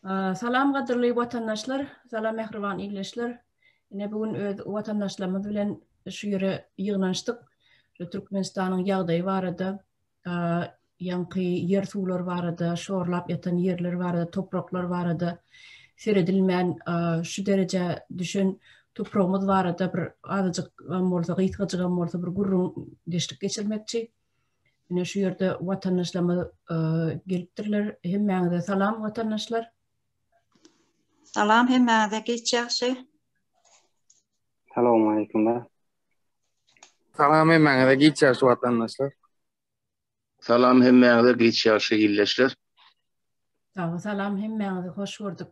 Salam gadyrly watandaşlar, salam mähriban ildeşler. Ine bu gün öz watandaşlarymyz bilen şu ýere ýygnanyşdyk. Şu Türkmenistanyň ýagdaýy barada, ýaňky ýer suwlar barada, şorlap ýatan ýerler barada, topraklar barada seredilmän şu derejä düşen topragymyz barada bir azajyk bolsa, gysgajygam bolsa bir gürrüňdeşlik geçirmekçi. Ine şu ýerde watandaşlarymyz gelipdirler. Hemmäňize salam watandaşlar. Salam hemmäňize giç ýagşy. Salowmaleýkumlar. Salam hemmäňize giç ýagşy watandaşlar. Salam hemmäňize giç ýagşy ildeşler. Sag salam hemmäňizi hoş gördük.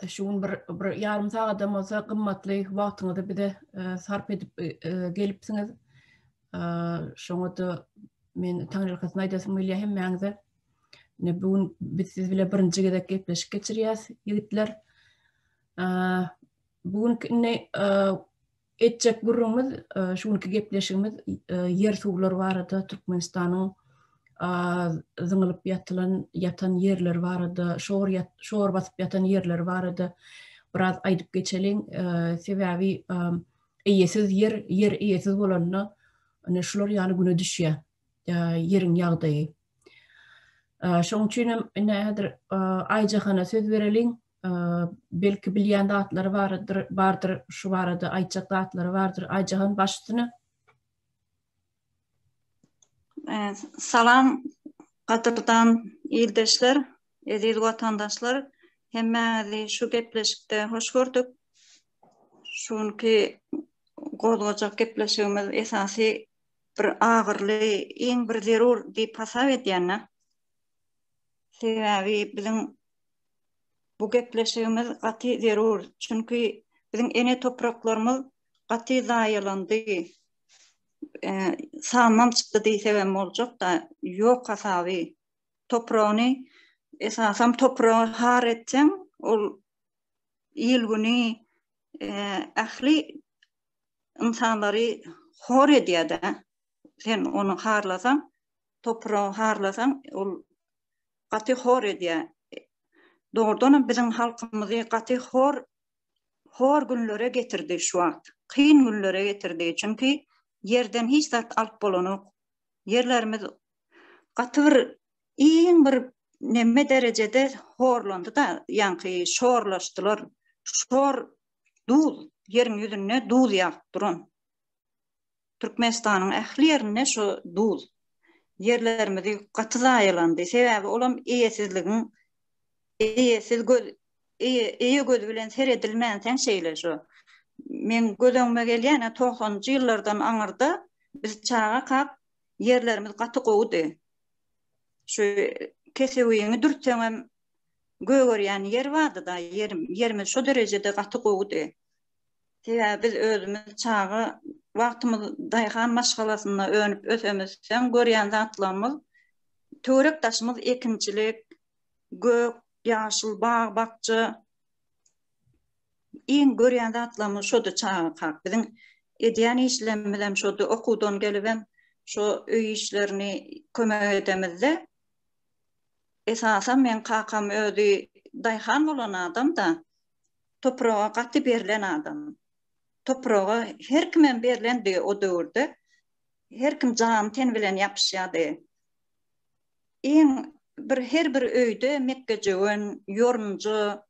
Şu gün bir bir ýarym sagadam bolsa gymmatly wagtyňyzy bize e, sarp edip e, e, gelipsiňiz. Şoňa-da men taňryýalkasyn aýdasym gelýär hemmäňize. Ine bu gün biz siz bilen birinji gezek gepleşik geçirýäs, ýigitler. Bu günki indi Etjek gürrüňimiz, şu günki gepleşigimiz ýer-suwlar barada, Türkmenistanyň zyňylyp ýatylan, ýatan ýerleri barada, şor şor basyp ýatan ýerleri barada biraz aýdyp geçeliň. Sebäbi eýesiz ýer, ýer eýesiz bolanda, ine şular ýaly güne düşýär ýeriň ýagdaýy. Şonuň üçin hem ine häzir Aýjahana söz bereliň. Belki bilýän zatlary bardyr, bardyr, şu barada aýtjak zatlary bardyr. Aýjahan baş üstüne. Salam gadyrdan ildeşler, eziz watandaşlar. Hemmäňizi şu gepleşikde hoş gördük. Şu günki gozgajak gepleşigimiz esasy bir agyrly, iň bir zerur diýip hasap edýän-de. Sebäbi biziň Bu gepleşigimiz gaty zerur, çünki biziň ene topraklarymyz gaty zaýalandy. Sandan çykdy diýsegem boljak-da, ýok hasaby. Topragyny, esasam topragy har etseň, ol il-güni, ähli ynsanlary hor edýär-de. Sen ony harlasaň, topragy harlasaň, ol gaty hor edýär. Dogrudanam biziň halkymyzy gaty hor hor günlere getirdi şu wagt. Kyn günlere getirdi. Çünki ýerden hiç zat alyp bolanok. Ýerlerimiz gaty bir iň bir neme derejede horlandy-da, ýaňky şorlaşdylar. Şor duz, ýeriň ýüzünde duz ýagyp duran. Türkmenistanyň ähli ýerinde şu duz. Ýerlerimizi gaty zaýalandy. Sebäbi olam eýesizligiň eýesiz göz eýe eýe gözi bilen seredilmänseň şeýle şu. Meň göz öňüme gelýän togsanynjy ýyllardan aňyrda biz çagakak ýerlerimiz gaty gowudy. Şu kesewiňi dürtseňem gögerýän ýer bardy-da ýerim ýerimiz şo derejede gaty gowudy. Sebäbi biz özümiz çaga wagtymyz daýhan maşgalasynda önüp ösemizsoň görýän zatlarymyz töwerek daşymyz ekinçilik, gök, ýaşyl bag-bakja iň görýän zatlarymyz şody çagakak. Biziň edýän işlerimizem şody, okuwdan gelibem şo öý işlerini kömek edemizde esasam meň kakam özi daýhan bolan adam-da, Topraga gaty berlen adam. Topraga her kimem berlendi o döwürde. Her kim jany-teni bilen ýapyşýardy. Iň bir her bir öýde mekgejöwen, ýorunja,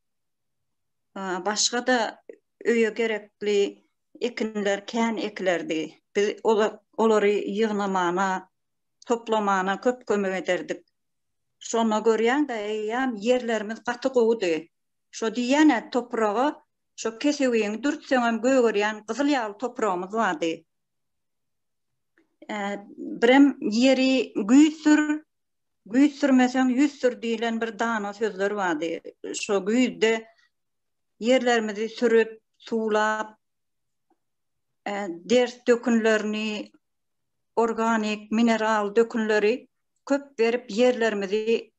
başga-da öýe gerekli ekinler kän ekilerdi. Biz olary ýygnamana, toplamana köp kömek ederdik. Şonda görýäň-de, eýýäm ýerlerimiz gaty gowudy. Şo diýýän-ä topraga şo kesewiňi dürtseňem gögerýän gyzyl ýaly topragymyz bardy. Birem ýeri güýz sür, güýz sürmeseň ýüz sür diýlen bir dana sözler bardy. Şo güýzde ýerlerimizi sürüp, suwlap, ders dökünlerini, organik, mineral dökünleri köp berip ýerlerimizi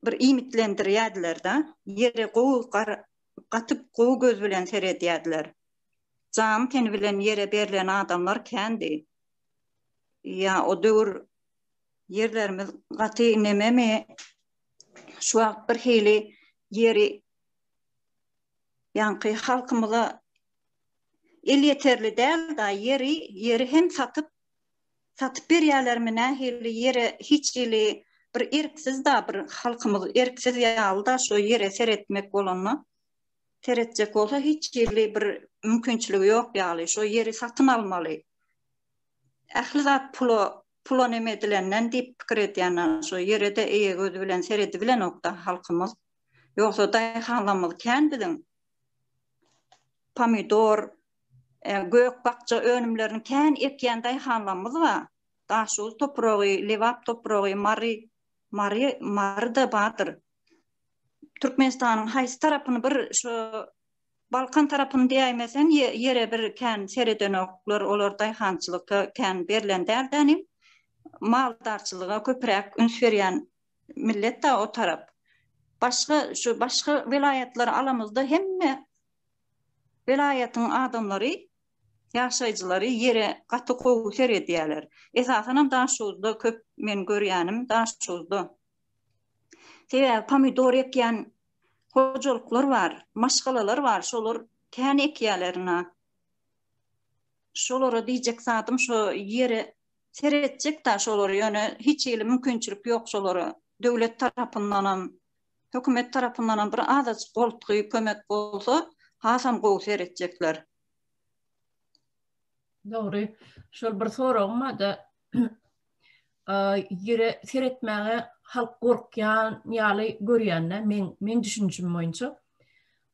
bir iýmitlendirýärdiler-de. Ýere gowy gaty gowy göz bilen seredýärdiler. Jany-teni bilen ýere berlen adamlar kändi. Ýa o döwür Ýerlerimiz gaty nememi şu wagt bir hili ýeri ýaňky halkymyza elýeterli däl-da ýeri ýeri hem satyp satyp berýälermi nähili ýere hiç hili bir erksiz-da bir halkymyz erksiz ýaly-da şu ýere seretmek bolanda seretjek bolsa hiç hili bir mümkinçiligi ýok ýaly şo ýeri satyn almaly ähli zat pula pula neme edilenden diýip pikir edýän şo ýere-de eýe gözi bilen seredibilenokda halkymyz ýogsa daýhanlarymyz kän biziň pomidor gök bakja önümlerini kän ekýän daýhanlarymyz bar Daşoguz topragy Lebap topragy Mary Mary Maryda bardyr Türkmenistanyň haýsy tarapyny bir şu Balkan tarapyny diýäýmeseň ýere bir kän seredenoklar olar daýhançylykda kän berlen däl dänim maldarçylyga köpräk üns berýän millet-da o tarap. Başga şu başga welaýatlary alamyzda hemme welaýatyň adamlary ýaşaýjylary ýere gaty gowy seredýärler. Esasanam Daşoguzda köp men görýänim Daşoguzda. Sebäbi pomidor ekýän hojalyklar bar, maşgalalar bar, şolar kän ekýärler ynha. Şolara diýjek zadym şo ýere seretjek-dä şolar ýöne hiç hili mümkinçilik ýok şolara. Döwlet tarapyndanam, hökümet tarapyndanam bir azajyk goltgy, kömek bolsa hasam gowy seretjekler. Dogry. Şol bir soragym barda ýere seretmäge halk gorkýan ýaly görýän-de meň meň düşünişim boýunça.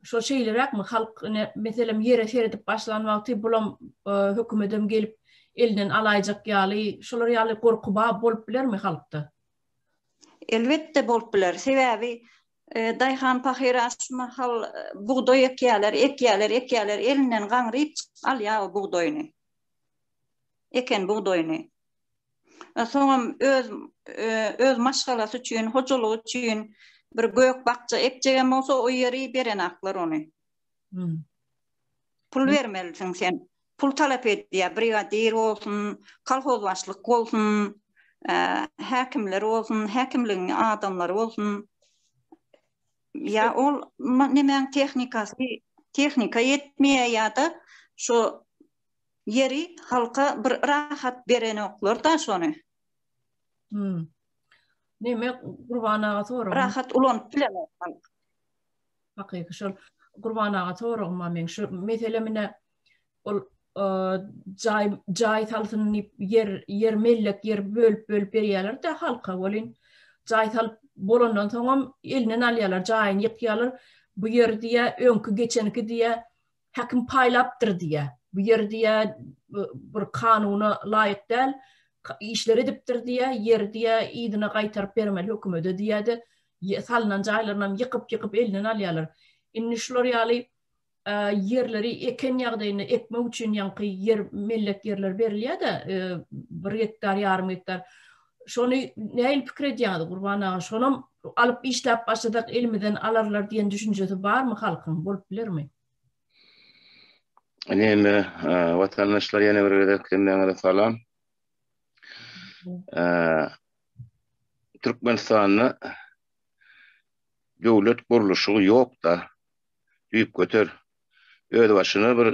Şo şeýleräkmi halk ine meselem ýere seredip başlan wagty bulam hökümedem gelip elinden alaýjak ýaly şolar ýaly gorky bar bolup bilermi halkda? Elbetde bolup biler. Sebäbi daýhan pahyra şu mahal bugdaý ekýärler, ekýärler, ekýärler, elinden gaňryp alýar o bugdaýyny. Eken bugdaýyny. Soňam öz öz maşgalasy üçin, hojalygy üçin bir gök bakja ekjegem bolsa o ýeri berenaklar ony. Pul bermelisiň sen. Pul talap edýär, brigadir bolsun, kolhoz başlyk bolsun, häkimler bolsun, häkimligiň adamlary bolsun. Ýa ol nemäň tehnikasy, tehnika ýetmeýär ýa-da şo ýeri halka bir rahat berenoklar-da şony. Hmm. Neme Gurban aga soragym. Rahat ulanyp bilenok halk. Hakyky şol Gurban aga soragym bar meň şu mesele mine ol jaý jaý salsyn diýip ýer ýer mellek ýer bölüp bölüp berýärler de halka welin jaý salyp bolandan soňam elinden alýarlar jaýyny ýykýarlar bu ýer diýä öňki geçenki diýä häkim paýlapdyr diýä bu ýer diýä bir kanuna laýyk däl işler edipdir diýä ýer diýä yzyna gaýtaryp bermeli hökümede diýä-de salnan jaýlarynam ýykyp-ýykyp elinden alýarlar. Indi şular ýaly ýerleri eken ýagdaýynda ekmek üçin ýaňky ýer mellek ýerler berilýär-de, bir gektar, ýarym gektar. Şony nähili pikir edýäňiz Gurban aga? Şonam alyp işläp başlasak elimizden alarlar diýen düşünjesi barmy halkyň? Bolup bilermi? Neme, watandaşlar ýene bir gezek hemmäňize salam. Türkmenistanda döwlet gurluşygy ýok-da, düýpgöter. Özbaşyna bir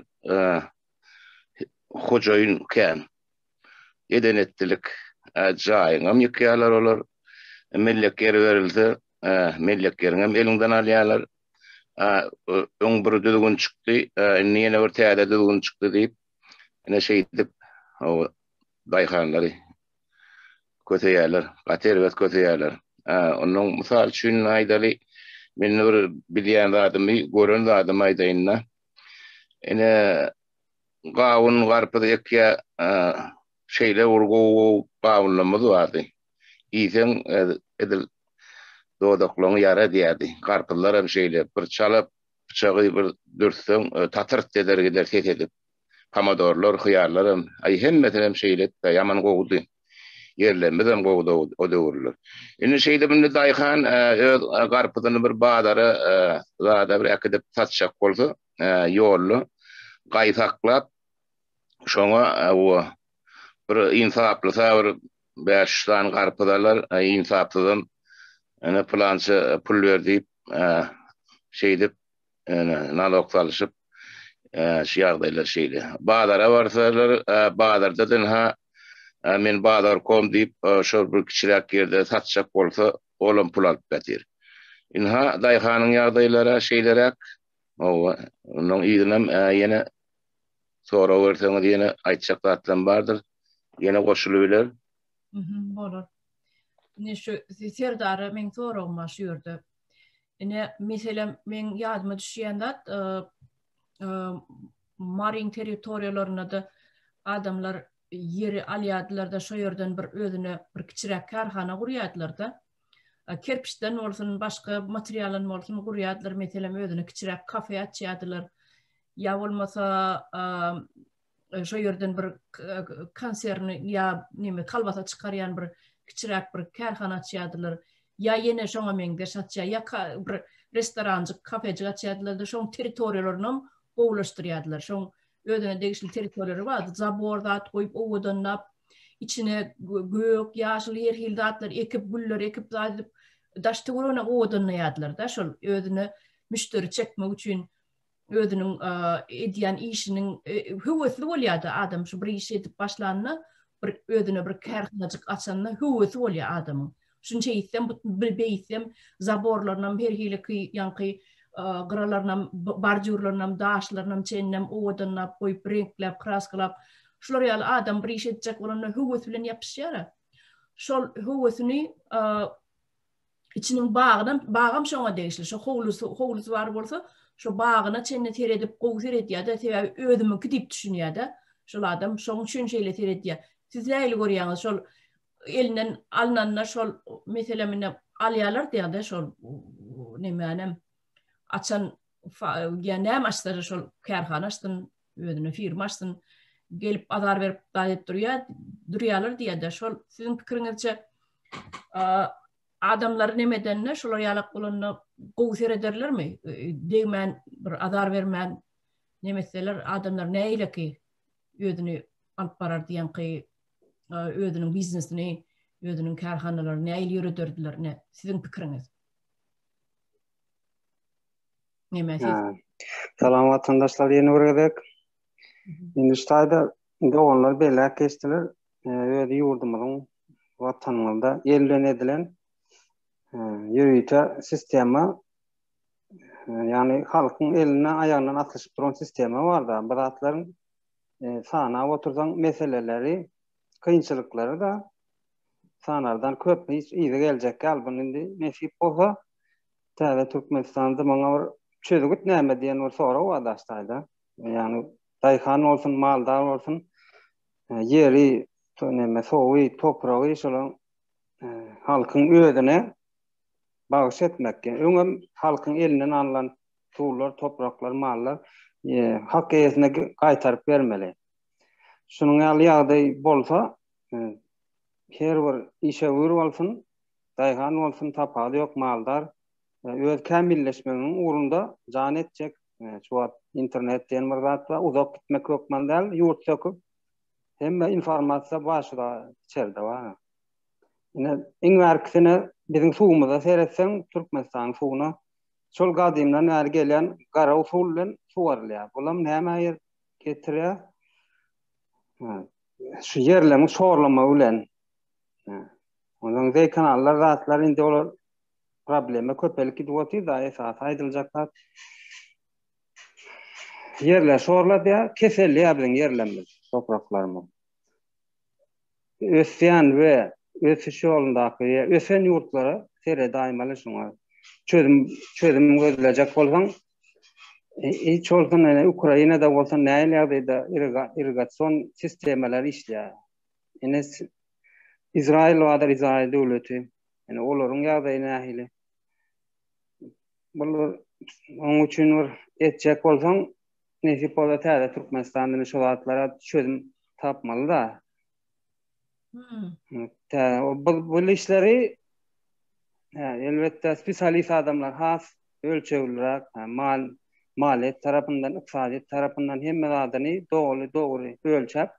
hojaýyn kän. Eden-etdilik. Jaýyňam ýykýarlar olar. Mellek ýeri berilse, mellek ýeriňem eliňden alýarlar. Öň bir düzgün çykdy, indi ýene bir täze düzgün çykdy diýip, ine şeýdip, daýhanlary köseýärler, gaty erbet köseýärler. Onnoň mysal üçin aýdaly, men bir bilýän zadymy, gören zadymy aýdaýyn-da. Ine, gawun, garpyz ekýä, şeýle bir gowy-gowy gawunlarymyz bardy. Iýseň, edil dodaklaryňy ýara edýärdi. Garpyzlaram şeýle, bir çala pyçagy bir dürtseň, tatyrt eder gider ses edip. Pomidorlar, hyýarlaram, aý hemmesinem şeýle-de ýaman gowudy. Ýerlerimizem gowudy o döwürler. Indi şeýdip indi daýhan öz garpyzyny bir bazara zada bir äkidip satjak bolsa, ýolda gaý saklap, şoňa bir ynsaplysa bir. 5 sany garpyz alar, ynsapsyzam ene pylança pul ber diýip, şeýdip ene nalog salyşyp şu ýagdaýlar şeýle. Bazara barsalar, bazarda ynha men bazarkom diýip, şol bir kiçiräk ýerde satjak bolsa, olam pul alyp ýatyr. Ynha daýhanyň ýagdaýlary şeýleräk. Hawa, ondan yzynam ýene sorag berseňiz ýene aýtjak zatlarym bardyr. Ýene goşulybiler. Mhm, bolar. Ine şu Serdara meň soragym bar şu ýerde. Ine meselem meň ýadyma düşýän zat e, e, Maryň territoriýalarynda-da adamlar ýeri alýardylar-da şo ýerden bir özüne bir kiçiräk kärhana gurýardylar-da. Kerpiçden bolsun, başga materialdan bolsun gurýardylar. Meselem özüne kiçiräk kafe açýardylar. Ýa bolmasa şo ýerden bir konserni ýa neme kolbasa çykarýan bir kiçiräk bir kärhana açýardylar. Ýa ýene şoňa meňzeş açýar, ýa bir restoranjyk, kafejik açýardylar-da, şoň territoriýalarynam gowulaşdyrýardylar. Şoň özüne degişli territoriýalary bardy. Zabor zat goýup owadanlap, içine gök, ýaşyl her hili zatlar ekip, güller ekip zat edip daş-töweregini owadanlaýardylar-da, şol özüne müşderi çekmek üçin özüniň edýän işiniň höwesli bolýardy adam şu bir iş edip başlanda bir özüne bir kärhanajyk açanda höwesi bolýar adamyň. Şuny şeýtsem, bu beýtsem, zaborlarynam her hili ýaňky gyralarynam, bordýurlarynam, daşlarynam çeninem owadanlap goýup, reňkläp, kraskalap, şular ýaly adam bir iş etjek bolanda höwes bilen ýapyşýar-a. Şol höwesini içiniň bagynam, bagam şoňa degişli. Şo howlusy, howlusy bar bolsa, şo bagyna çenli seredip, gowy seredýär-de, sebäbi özümiňki diýip düşünýär-de. Şol adam şoň üçin şeýle seredýär. Siz nähili görýäňiz şol elinden alnanda şol meselem indi alýarlar diýýär-de şol nemänem açan ýa näme açsa şol kärhana açsyn, özüne firma açsyn, gelip azar berip zat edip durýar, durýarlar diýýär-de. Şol siziň pikiriňizçe adamlar neme edende, şolar ýalak bolanda gowy serederlermi? Degmän, bir azar bermän neme etseler, adamlar nähileki özüni alyp barar diýenki özüniň biznesini, özüniň kärhanalaryny nähili ýörederdiler, ne siziň pikiriňiz? Neme siz? Salam watandaşlar ýene bir gezek. Indi şu taýda doganlar belläp geçdiler. Öz ýurdumyzyň watanymyzda el bilen edilen ýörite sistema ýagny halkyň elinden aýagyndan asylyşyp duran sistema bar-da. Bu zatlaryň sanap otursaň meseleleri, kynçylyklary-da sanardan köp, hiç yzy geljek ýaly. Bunu indi nesip bolsa täze Türkmenistanda muňa bir çözgüt näme diýen bir sorag bar daşdaýda. Ýagny daýhan bolsun, maldar bolsun, ýeri, näme, suwy, topragy şolaryň halkyň özüne bagyş etmek. Öňem halkyň elinden alnan suwlar, topraklar, mallar hak eýesine gaýtaryp bermeli. Şunuň ýaly ýagdaý bolsa, her bir işewür bolsun, daýhan bolsun, tapawudy ýok, maldar öz kämilleşmeginiň ugrunda jan etjek. Şu wagt internet diýen bir zat bar, uzak gitmek hökman däl, ýurt söküp, hemme informasiýa bar şu içerde bar. Ine, iň bärkisine biziň suwumyza seretseň, Türkmenistanyň suwuna Şol gadymdan bäri gelýän gara usul bilen suwarylýar. Bulam nämä getirýär? Şu ýerleriň şorlamagy bilen. Ondan zeý kanallar zatlar indi olar problema köpelip gidip otyr da esasy aýdyljak zat. Ýerler şorladýar, keselýär biziň ýerlerimiz, topraklarymyz. Ösýän we ösüş ýolundaky we ösen ýurtlara seredaýmaly şuňa. Çözüm çözüm gözlejek bolsaň hiç bolsun ene Ukrainada bolsa nähili ýagdaýda irrigasion sistemalar işleýär. Ene Izrail bardyr, Izrail döwleti. Ene olaryň ýagdaýy nähili? Bular onuň üçin bir etjek bolsaň Nesip bolsa täze Türkmenistan indi şu zatlara çözüm tapmaly da. Hmm. Tä bu bu işleri elbetde spesialist adamlar has ölçegliräk, mal maliýet tarapyndan, ykdysadyýet tarapyndan hemme zadyny doly dogry ölçäp,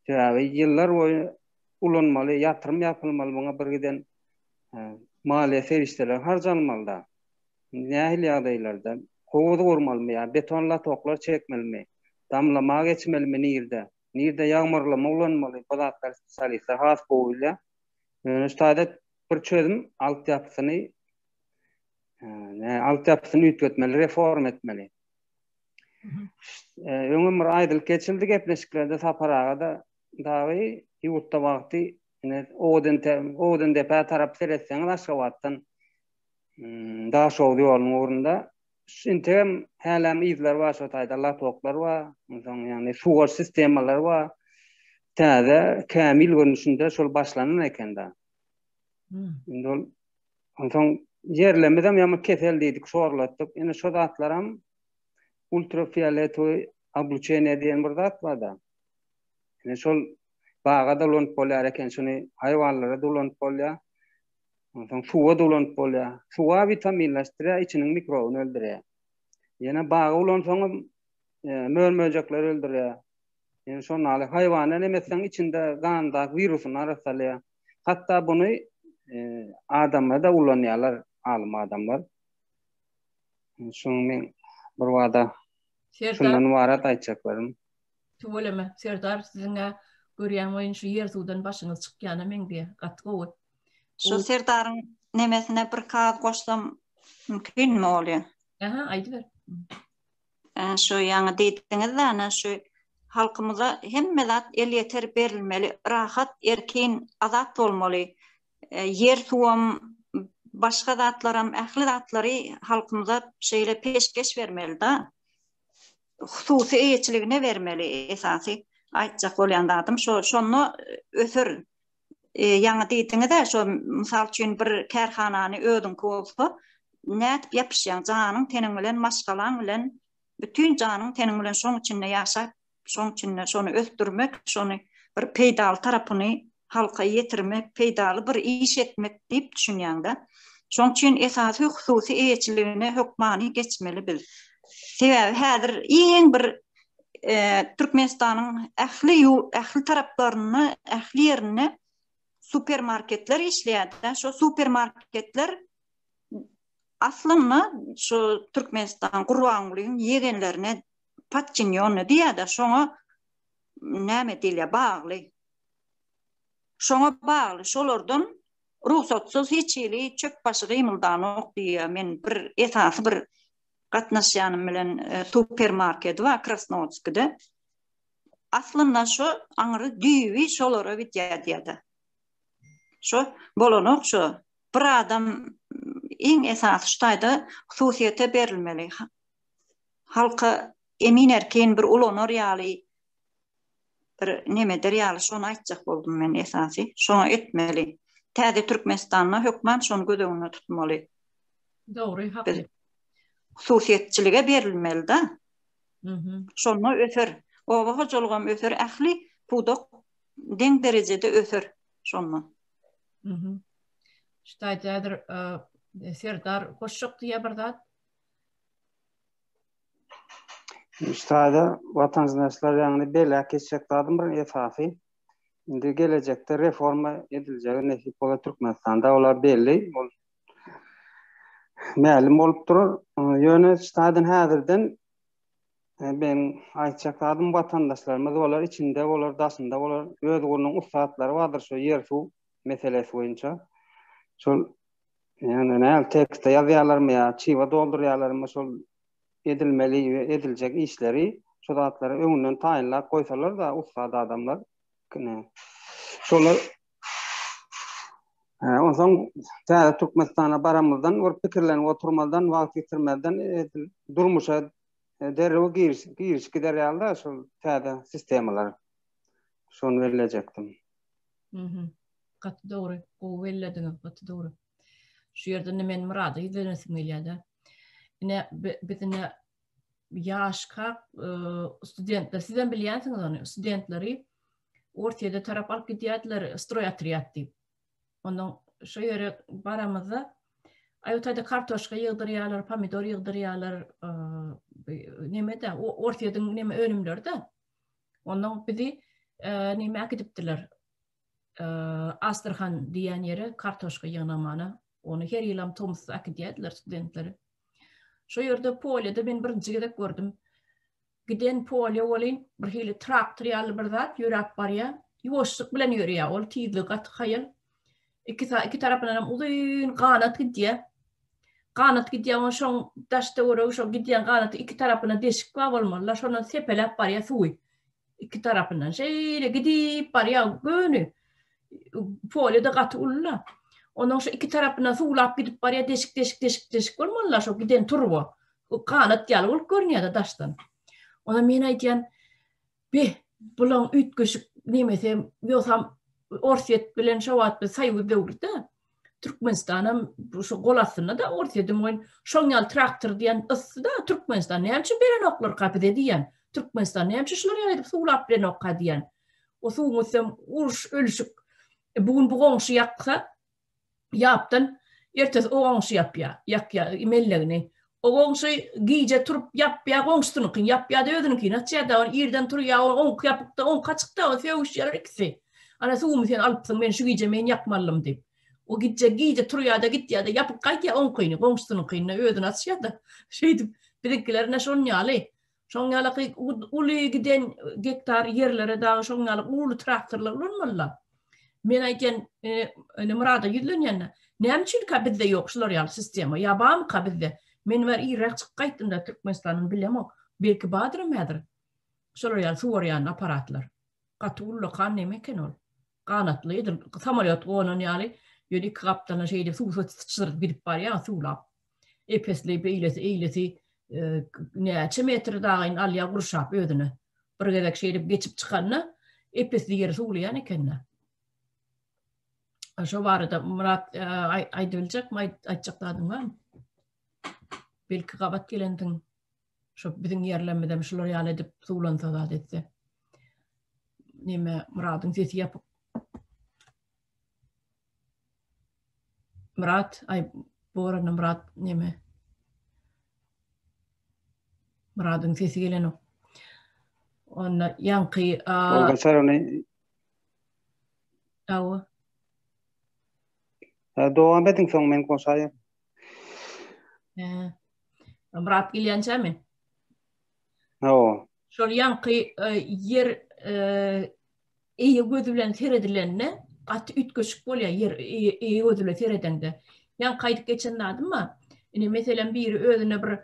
sebäbi ýyllar boýy. ulanmaly, ýatyrym ýapylmaly, muňa bir giden maliýe serişdeleri harjanmaly-da. Nähili ýagdaýlarda? Howuz gurmalymy ýa beton latoklar çekmelimi? Damlama geçmelimi nirde? Nirde ýagmyrlama ulanmaly? Bu zatlary spesialistler has gowy bilýär. Ýöne şu taýda bir çözüm altyapysyny altyapysyny üýtgetmeli, reforma etmeli. Öňem bir aýdylyp geçildi gepleşiklerde Sapar aga-da dagy ýurtda wagty ine Owadandepä tarap seretseňiz Aşgabatdan Daşoguz ýolunyň ugrunda integem hälem yzlar bar şo taýda latoklar bar onsoň ýagny suwaryş sistemalary bar täze kämil görnüşinde şol başlanan eken-de. Indi ol onsoň ýerlemizem ýa kesel diýdik, şorlatdyk. Ine şo zatlaram ultrafioletowy obluçeniýe diýen bir zat bar-da. Ine şol baga-da ulanyp bolýar eken, şuny haýwanlara-da ulanyp bolýar. Onsoň suwa-da ulanyp bolýar. Suwa witaminleşdirýär, içiniň mikrobyny öldürýär. Ýene baga ulansaňam e, mör-möjekleri öldürýär. Ýene şonda ýaly haýwana neme etseň içinde gandaky wirusyny arassalaýar. Hatda buny e, adamlar da ulanýarlar, alym adamlar. Şuň men bir wada şundan ybarat aýtjaklarym. Tüweleme, Serdar siziň-ä görýän welin şu ýer-suwdan başyňyz çykýana meňzeýär. Gaty gowy. Şu Serdaryň nemesine bir kagyz goşsam mümkinmi bolýa? Aha, aýdyber. Şu ýaňy diýdiňiz-dä, ana şu halkymyza hemme zat elýeter berilmeli, rahat, erkin, azat bolmaly. Ýer suwam, başga zatlaram, ähli zatlary halkymyza şeýle peşgeş bermeli-da. Hususy eýeçiligine bermeli esasy aýtjak bolýan zadym şo, şonda öser. Ýaňy diýdiňiz-ä şo mysal üçin bir kärhanany özüňki bolsa nädip ýapyşýaň janyň teniň bilen maşgalaň bilen bütin janyň teniň bilen şoň içinde ýaşap şoň içinde şony ösdürmek şony bir peýdaly tarapyny halka ýetirmek peýdaly bir iş etmek diýip düşünýäňdä. Şoň üçin esasy hususy eýeçiligine hökmany geçmeli biz. Sebäbi häzir iň bir Türkmenistanyň ähli ähli taraplarynda, ähli ýerinde supermarketler işleýär-de. Şo supermarketler aslynda şu Türkmenistan Gurbangulyň ýegenlerine podçinýonny diýýär-de, şoňa näme diýilýär, bagly. Şoňa bagly, şolardan rugsatsyz hiç hili çöp başy gymyldanok diýýär. Men bir esasy bir gatnaşýanym bilen supermarketi bar Krasnowodskide. Aslynda şo aňry düýbi şolara gidýär diýýär-de. Şo bolanok şo. Bir adam iň esasy şu taýda hususyýete berilmeli. Halka emin-erkin bir ulanar ýaly bir neme eder ýaly şony aýtjak boldum men esasy. Şoňa etmeli. Täze Türkmenistanda hökman şony göz öňünde tutmaly. Dogry, hakly. Hususyýetçilige berilmeli-de. Şonda öser. Oba hojalygam öser, ähli pudak deň derejede öser şonda. Şu taýda häzir Serdar goşjak diýýär bir zat. Şu taýda watandaşlar ýagny belläp geçjek zadym bir esasy indi gelejekde reforma ediljegi nesip bolsa Türkmenistanda olar belli ol mälim bolup durur. Ýöne şu taýdan häzirden men aýtjak zadym watandaşlarymyz bolar içinde bolar daşynda bolar öz ugrunyň ussatlary bardyr şu ýer suw meselesi boýunça. Şol ýani näl tekste ýazýarlarmy ýa çyba doldurýarlarmy şol edilmeli we ediljek işleri şu zatlary öňünden taýynlap goýsalar da ussat adamlar ine şolar onsoň täze Türkmenistana baramyzdan bir pikirlenip oturmazdan wagt ýitirmezden edil durmuşa derrew giriş giriş gider ýaly-da şol täze sistemalar. Şony bellejekdim. Mhm. Gaty dogry. Gowy bellediňiz, gaty dogry. Şu ýerden men Myrada ýüzlenesim gelýär-de. Ine biz ine ýaşka e, studentler, sizem bilýänsiňiz ony, studentleri Orsýede tarap alyp gidýärdiler, stroý otrýad diýip. Ondan şo ýere baramyzda aý o taýda kartoşka ýygdyrýarlar, pomidor ýygdyrýarlar, e, neme-de, Orsýediň neme önümleri-de. Ondan bizi e, neme äkidipdiler. Astrahan diýen ýere kartoşka ýygnamana. Ony her ýylam tomusda äkidýärdiler studentleri. Şo ýerde polýada men birinji gezek gördüm. Giden polýa welin bir hili traktor ýaly bir zat ýöräp barýar. Ýuwaşlyk bilen ýöreýär. Ol tizligi gaty haýal. Iki, iki tarapyndan hem uzyn ganat gidýär. Ganat gidýär, oň şoň daş töweregi şo gidýän ganaty iki tarapyna deşik bar bolmaly-da, şondan sepeläp barýar suwy. Iki tarapyndan şeýle gidip barýar göni. Polýa-da gaty uly-da. Onuň şu iki tarapyndan suwlap gidip barýar, deşik deşik deşik deşik bolmaly-da şo giden turba. Ganat ýaly bolup görünýär-de daşdan. Onda men aýdýan, Beh, bulaň üýtgeşik nemesem, ýogsam Orsýet bilen şo wagt biz soýuz döwri-de. Türkmenistanam şu gol astynda-da Orsýetiň oýun şoň ýaly traktor diýen ysdy-da Türkmenistan näme üçin berenoklarka bize diýen. Türkmenistan näme üçin şular ýaly edip suwlap bilenokka diýen. O suwuň üstem uruş, ölüşik. E, bu gün bu goňşy ýaksa, ýapdan ertesi o goňşy ýapýar, ýakýar mellegini. O goňşy gije turup ýapýar goňşusynyňkyny, ýapýar-da özüniňkini açýar-da, ony irden turýar, o oňky ýapykda, oňky açykda, o sögüşýärler ikisi. Ana suwumy sen alypsyň, men şu gije men ýakmalydym diýip. O gije gije turýar-da gitýär-de ýapyp gaýdýar oňkyny, goňşusynyňkyny özüni açýar-da. Şeýdip biziňkiler ine şonuň ýaly. Şoň ýalaky uly giden gektar ýerlere dagy şoň ýaly uly traktorlar ulanmalylar. Men aýdýan, ine Myrada ýüzlenýän-de, näme üçinkä bizde ýok şular ýaly sistema? Ýa barmyka bizde? Men bäri irräk çykyp gaýtdym-da Türkmenistandan bilemok. Belki bardyram häzir. Şolar ýaly suwarýan apparatlar. Gaty ullakan neme eken ol. Ganatly edil samolýot gonan ýaly, ýöne iki gapdalyndan şeýle suw syçradyp gidip barýar suwlap. Epesli beýlesi eýlesi näçe metr dagyn alýar gurşap özüne. Bir gezek şeýdip geçip çykanda epesli ýeri suwlaýan ekende. Şo barada Myrat aýdybiljekmi aýtjak zadyň barmy? Belki gabat gelensiň. Şo biziň ýerlerimizem şular ýaly edip suwlansa zat etse. Neme Myradyň sesi ýapyk. Myrat, aý boranda Myrat neme? Myradyň sesi gelenok. Onda ýaňky Ol gaçar ony. Awa. Dowam ediň soň men goşaýyn. Hä. Myrat gelýänçämi? Hawa. Şol ýaňky ýer eýe gözi bilen seredilende gaty üýtgeşik bolýar ýer eýe gözi bilen seredeňde. Ýaňky aýdyp geçen zadym bar. Ine meselem biri özüne bir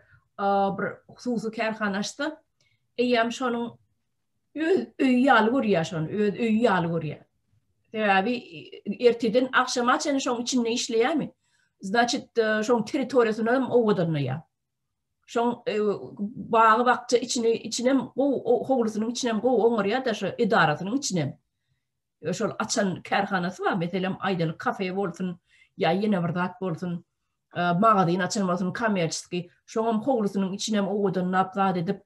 bir hususy kärhana açsa, eýýäm şonuň öz öýi ýaly görýär şony, öz öýi ýaly görýär. Sebäbi erteden agşama çenli şoň içinde işleýärmi? Znaçit, şoň territoriýasyny hem owadanlaýar. Şoň bagy bakja içini içinem gowy howlusynyň içinem gowy oňarýar-da şo edarasynyň içinem. Şol açan kärhanasy bar, meselem, aýdaly kafe bolsun ýa ýene bir zat bolsun, magazin açan bolsun, kommerçeskiý, şoňam howlusynyň içinem owadanlap zat edip,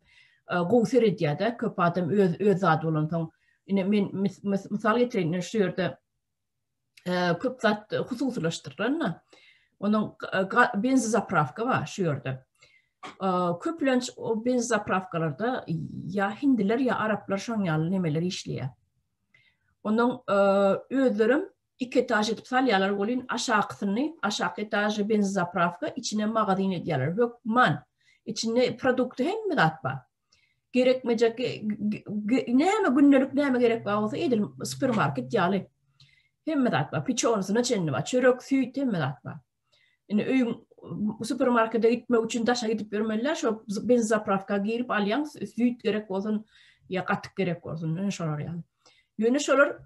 gowy seredýär-de, köp adam öz öz zady bolansoň. Ine men mysal getireýin, ine şu ýerde köp zat hususylaşdyrylan-da. Onuň benzozapravka bar şu ýerde. Köplenç o benzozapravkalarda ýa hindiler ýa araplar şoň ýaly nemeler işleýär. Onuň özlerem iki etaž edip salýarlar welin aşakysyny, aşaky etažy benzozapravka, içine magazin edýärler. Hökman. Içinde produkty hemme zat bar. Gerekmejek näme gündelik näme gerek bar bolsa edil supermarket ýaly. Hemme zat bar. Piçonysyna çenli bar. Çörek, süýt hemme zat bar. Indi öýüň supermarkete gitmek üçin daşa gidip ýörmeliler. Şo benzozapravka girip alýaň, süýt gerek bolsun ýa gatyk gerek bolsun, ine şolar ýaly. Ýöne şolar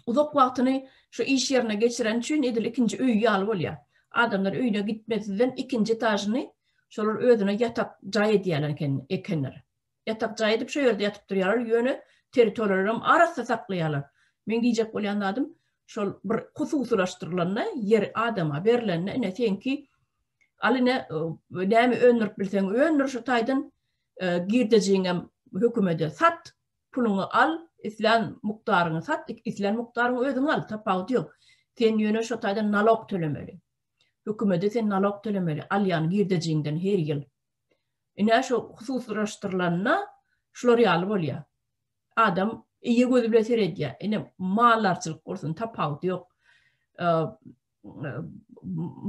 uzak wagtyny şu iş ýerine geçiren üçin edil ikinji öýi ýaly bolýar. Adamlar öýüne gitmezden ikinji etažyny şolar özüne ýatak jaý edýärler eken, ekenler. Ýatak jaý edip şo ýerde ýatyp durýarlar, ýöne territoriýalaram arassa saklaýarlar. Meň diýjek bolýan zadym şol bir hususylaşdyrylanda ýer adama berlende ine seňki al ine näme öndürip bilseň öndür şu taýdan girdejiňem hökümede sat Puluňy al, islän mukdaryňy sat, islän mukdaryňy özüň al, tapawudy ýok. Sen ýöne şo taýdan nalog tölemeli. Hökümede sen nalog tölemeli, alýan girdejiňden her ýyl. Ine şo hususylaşdyrylanda şular ýaly bolýar. Adam Eýe gözi bilen seredýär. Ine maldarçylyk bolsun tapawudy ýok.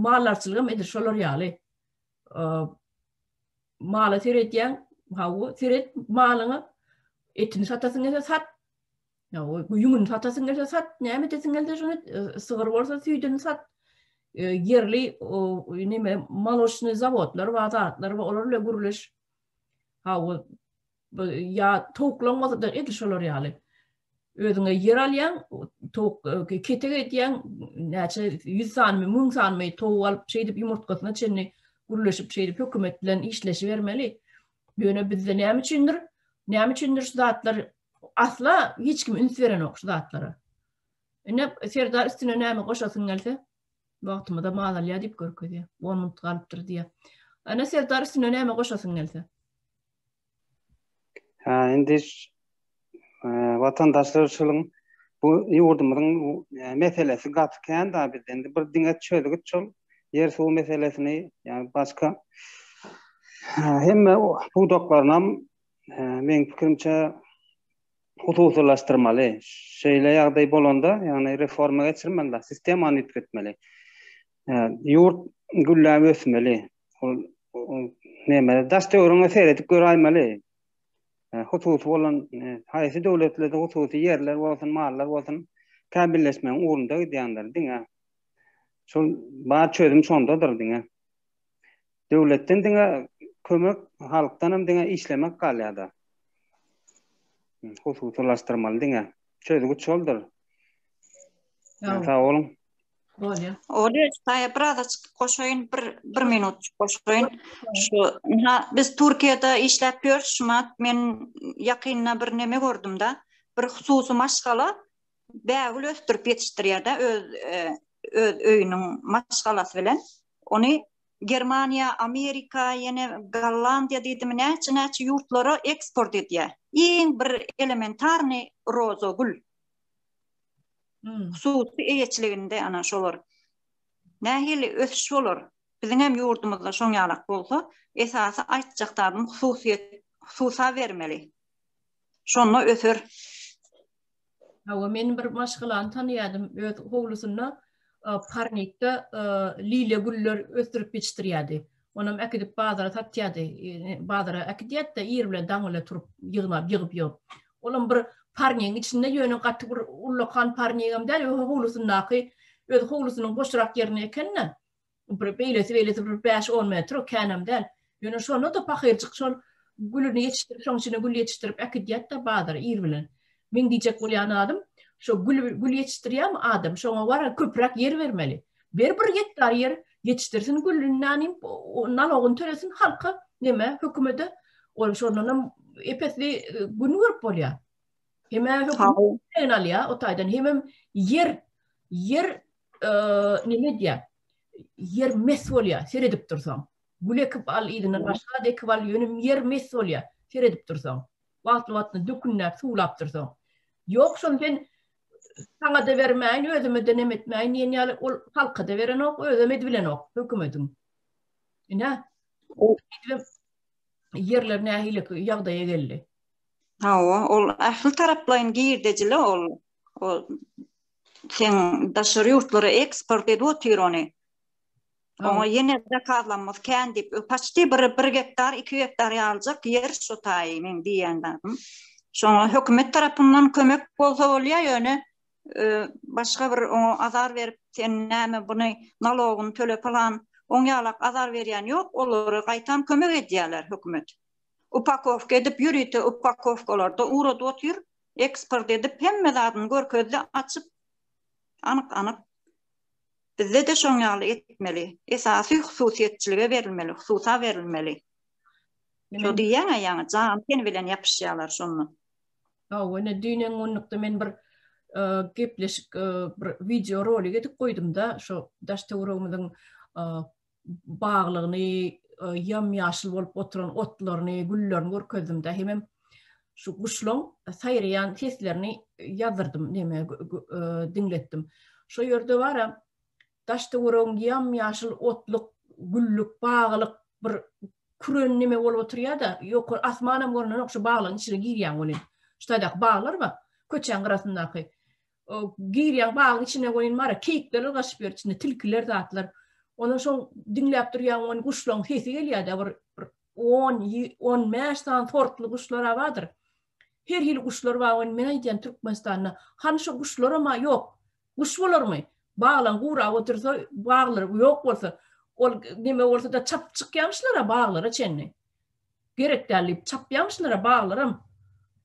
Maldarçylygam edil şolar ýaly. Mala seredýäň, hawa, seret malyňa, etini satasyň gelse sat. Ýa ýüňüni satasyň gelse sat, näme edesiň gelse şony et, sygyr bolsa süýdüni sat. Ýerli neme moloçnyý zawodlar bar, zatlar bar, olar bilen gürleş. Hawa, ýa towuklaň bolsa-da edil şolar ýaly. Özüňe ýer alýaň, towuk ketek edýäň, näçe 100 sanymy, 1000 sanymy towuk alyp, şeýdip ýumurtgasyna çenli gürleşip, şeýdip hökümet bilen işleşibermeli. Ýöne bizde näme üçindir? Näme üçindir şu zatlar asla hiç kim üns berenok şu zatlara. Ine Serdar üstüne näme goşasyň gelse? Wagtymyzam azalýar diýip görkezýär. 10 minut galypdyr diýýär. Ine Serdar üstüne näme goşasyň gelse? Ha, indi e, watandaşlar şunuň bu ýurdumyzyň e, meselesi gaty kän da bizde. Indi bir diňe çözgüt şol ýer suw meselesini, ýagny başga hemme pudaklarynam e, meň pikirimçe hususylaşdyrmaly. Şeýle ýagdaý bolanda, ýagny reforma geçirmeli, sistemany üýtgetmeli. Ýurt gülläp ösmeli. Ol näme daş töweregiňe seredip göräýmeli. Hususy bolan haýsy döwletlerde hususy ýerler bolsun, mallar bolsun, kämilleşmegiň ugrunda gidýändir diňe. Şol bar çözüm şondadyr diňe. Döwletden diňe kömek, halkdan hem diňe işlemek galýar-da. Hususylaşdyrmaly diňe. Çözgüt şoldur. Sag boluň. Bolýar. Olýa, taýa biraz goşaýyn, bir bir minut goşaýyn. Şu ha biz Türkiýede işläp ýörüs, şumat men ýakynda bir neme gördüm-de. Bir hususy maşgala bägül ösdürip ýetişdirýär-de öz e, öz öýüniň maşgalasy bilen. Ony Germaniýa, Amerika, ýene Gollandiýa diýdimi, näçe-näçe ýurtlara eksport edýär. Iň bir elementarnyý roza gül. Hmm. Hususy eýeçiliginde ana şolar. Nähili ösüş bolar? Biziň hem ýurdumyzda şoň ýalak bolsa, esasy aýtjak zadym hususyýet, hususa bermeli. Şonda öser. Hawa, men bir maşgalany tanýardym, öz howlusynda e, parnikde e, liliýa güller ösdürip ýetişdirýärdi. Onam äkidip bazara satýardy. E, bazara äkidýärdi-de, ir bilen daň bilen turup ýygnap, ýygyp-ýygyp. Olam bir parnigiň içinde ýöne gaty bir ullakan parnigem däl, howlusyndaky öz howlusynyň boşrak ýerinde eken-de. Bir beýlesi beýlesi bir 5-10 metr, känem däl. Ýöne şonda-da pahyrjyk şol gülüni ýetişdirip, şoň içine gül ýetişdirip äkidýärdi-de bazara ir bilen. Meň diýjek bolýan zadym, şo gül gül ýetişdirýärmi adam, şoňa wara köpräk ýer bermeli. Ber bir gektar ýer, ýetişdirsin gülüni nänim, nalogyny tölesin halka, neme, hökümete. Ol şondanam epesli e, gün görüp bolýar. Hemä hökümet alýar o taýdan, hemem ýer ýer e, neme edýär? Ýer mes bolýar, seredip dursaň. Gül ekip al, yzyndan başga da ekip al, ýöne ýer mes bolýar, seredip dursaň. Wagtly-wagtynda dökünläp, suwlap dursaň. Ýok, şony sen saňa-da bermäýin, özüme-de neme etmäýin diýen ýaly, ol halka-da berenok, özem edibilenok hökümediň. Ine, ýerler nähili ýagdaýa geldi. Hawa, ol ähli taraplaýyn girdejili ol. Ol seň daşary ýurtlara eksport edip otyr ony. Oňa ýene zakazlanmaz kän diýip, paçti bir bir gektar, 2 gektar ýalyjak ýer şo taýy meň diýýän zadym. Şoňa hökümet tarapyndan kömek bolsa bolýar, ýöne başga bir oňa azar berip, sen näme buny nalogyny töle pylan, oň ýalak azar berýän ýok, olary gaýtam kömek edýärler hökümet. Upakowka edip ýörite upakowkalarda ugradyp otyr, eksport edip hemme zadyny görkezdi açyp anyk-anyk. Bizde-de şoň ýaly etmeli. Esasy hususyýetçilige berilmeli, hususa berilmeli. Şo diýýäň-ä ýaňy, jany-teni bilen ýapyşýarlar şonda. Hawa, ine düýn öňňünlikde men bir gepleşik, bir wideo rolik edip goýdum-da, şo daş-töweregimiziň baglygyny, ýam-ýaşyl bolup oturan otlaryny, güllerini görkezdim-de, hemem şu guşlaň saýraýan seslerini ýazyrdym, neme diňletdim. Şo ýerde bara daş-töweregiň ýam-ýaşyl otluk, güllük, baglyk bir küren neme bolup oturýar-da, ýokary asmanam görnenok şu baglaryň içine girýäň welin. Şu taýdaky baglar bar. Köçäň gyrasyndaky. Girýäň bagyň içine welin bar-a, keýikler ylgaşyp ýör içinde, tilkiler zatlar. Ondan şoň diňläp durýaň welin guşlaryň sesi gelýär-de bir bir on, 15 sany sortly guşlar-a bardyr. Her hili guşlar bar welin men aýdýan Türkmenistanda hany şo guşlaram-a ýok. Guş bolarmy? Baglaň gurap otursa, baglar ýok bolsa, ol neme bolsa-da çapyp çykýamyşlar-a baglara çenli. Gerek däl diýip çapýamyşlar-a baglaram.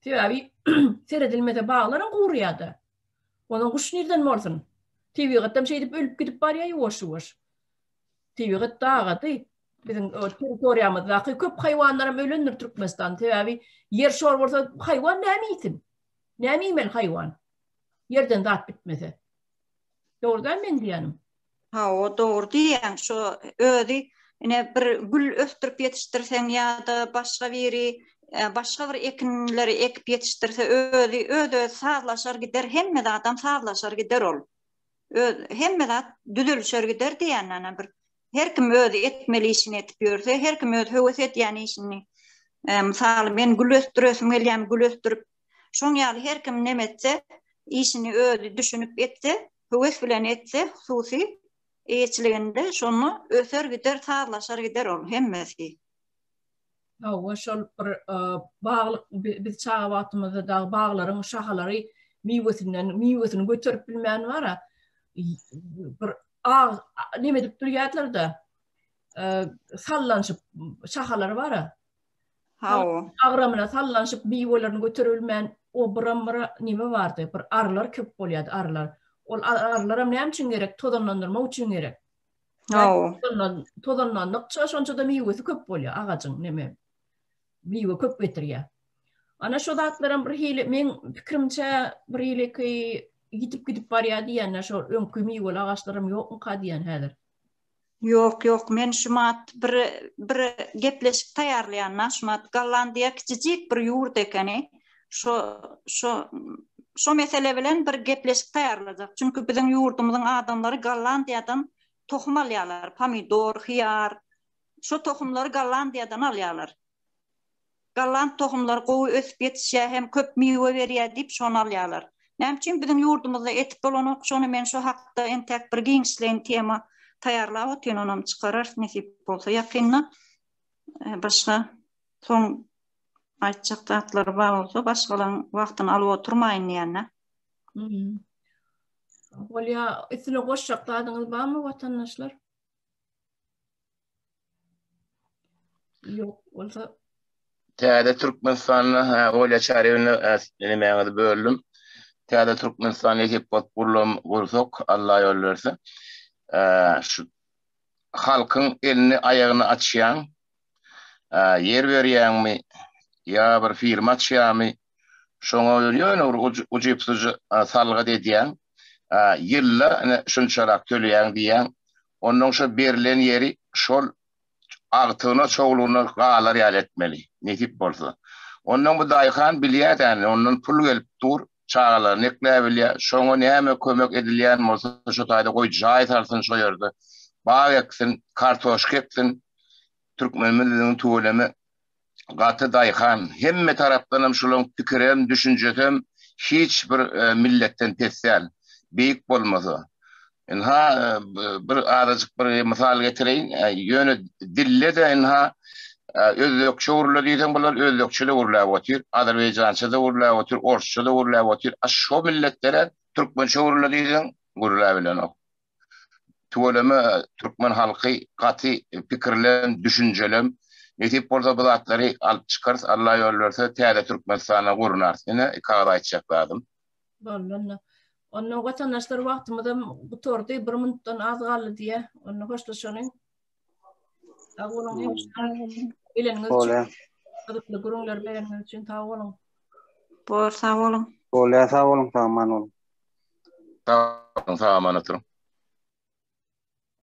Sebäbi seredilmese baglaram gurýar-da. Ondan guş nirden bolsun? Tebigatam şeýdip ölüp gidip barýar ýuwaş-ýuwaş. Tebigat dagady. Biziň territoriýamyzdaky köp haýwanlaram ölendir Türkmenistanda. Sebäbi ýer şor bolsa haýwan näme iýsin? Näme iýmeli haýwan? Ýerden zat bitmese. Dogry däl meň diýýänim? Hawa, dogry diýýäň. Şo özi ine bir gül ösdürip ýetişdirseň ýa-da başga biri e, başga bir ekinleri ekip ýetişdirse özi öz-özi sazlaşar gider, hemme zadam sazlaşar gider ol. Öz hemme zat düzelişer gider diýýän bir her kim özi etmeli işini edip ýörse, her kim öz höwes edýän işini. E, mysaly men gül ösdüresim gelýän, gül ösdürip Şoň ýaly her kim neme etse, işini özi düşünip etse, höwes bilen etse, hususy eýeçiliginde şonda öser gider, sazlaşar gider ol hemmesi. Hawa, şol bir baglyk biz çaga wagtymyzda dagy baglaryň şahalary miwesinden miwesini göterip bilmän bara bir ag neme edip durýardylar-da sallanyşyp şahalary bara. Hawa. Agramyna sallanyşyp miwelerini göteribilmän o biram bir neme bardy, bir arylar köp bolýardy, arylar. Ol arylaram näme üçin gerek? Tozanlandyrmak üçin gerek. Hawa. Tozanlandykça şonça-da miwesi köp bolýar agajyň neme. Miwe köp getirýär. Ana şo zatlaram bir hili meň pikirimçe bir hiliki ýitip gidip barýar diýýän şo öňki miweli agaçlaram ýokmyka diýýän häzir. Ýok ýok men şumat bir bir gepleşik taýýarlaýan şumat Gollandiýa kiçijik bir ýurt ekeni şo şo şo mesele bilen bir gepleşik taýýarlajak çünki biziň ýurdumyzyň adamlary Gollandiýadan tohum alýarlar pomidor hyýar şo tohumlary Gollandiýadan alýarlar. Golland tohumlary gowy ösüp ýetişýär hem köp miwe berýär diýip şony alýarlar. Näme üçin biziň ýurdumyzda etip bolanok şony men şo hakda entäk bir giňişleýin tema taýýarlap otyryn onam çykararys nesip bolsa ýakynda. Başga soň aýtjak zatlary bar bolsa başgalaryň wagtyny alyp oturmaýyn diýende. Bolýa üstüne goşjak zadyňyz barmy watandaşlar? Ýok bolsa. Täze Türkmenistanda, hä, Olýa Çaryýewna, nemäňizi böldüm. Täze Türkmenistan nesip bolup gurlam gursak, Allah ýol berse. Şu halkyň elini aýagyny açýaň, ýer berýäňmi, ýa bir firma açýarmy, şoňa ýöne bir ujypsyz salgyt edýäň, ýylda ine şunçarak töleýäň diýýäň, ondan şo berlen ýeri şol agtygyna çowlugyna galar ýaly etmeli, nesip bolsa. Ondan bu daýhan bilýär-dä, ondan pul gelip dur, çagalaryny ekläbilýär, şoňa näme kömek edilýän bolsa şo taýda goý jaý salsyn şo ýerde, bag eksin, kartoşka eksin, türkmenimiz biziň tüweleme gaty daýhan, hemme tarapdanam şulaň pikirem, düşünjesem hiç bir milletden pes däl, beýik bolmasa. Ynha, bir azajyk bir mysal getireýin, ýöne dilde-de ynha, özbekçe gürle diýseň bular özbekçe-de gürläp otyr, azerbaýjança-da gürläp otyr, orsça-da gürläp otyr, a şo milletlere türkmençe gürle diýseň gürläbilenok. Tüweleme türkmen halky gaty pikirlem, düşünjelem. Nesip bolsa bu zatlary alyp çykarys Alla ýol berse täze Türkmenistana gurnarys. Ine iki agyz aýtjak zadym. Boldy onda. Onda watandaşlar wagtymyzam gutardy, bir minutdan az galdy diýýä. Onda hoşlaşalyň. Sag boluň. Geleniňiz üçin. Gyzykly gürrüňler bereniňiz üçin sag boluň. Bor, sag boluň. Bolýar, sag boluň, sag aman boluň. Sag boluň, sag aman oturyň.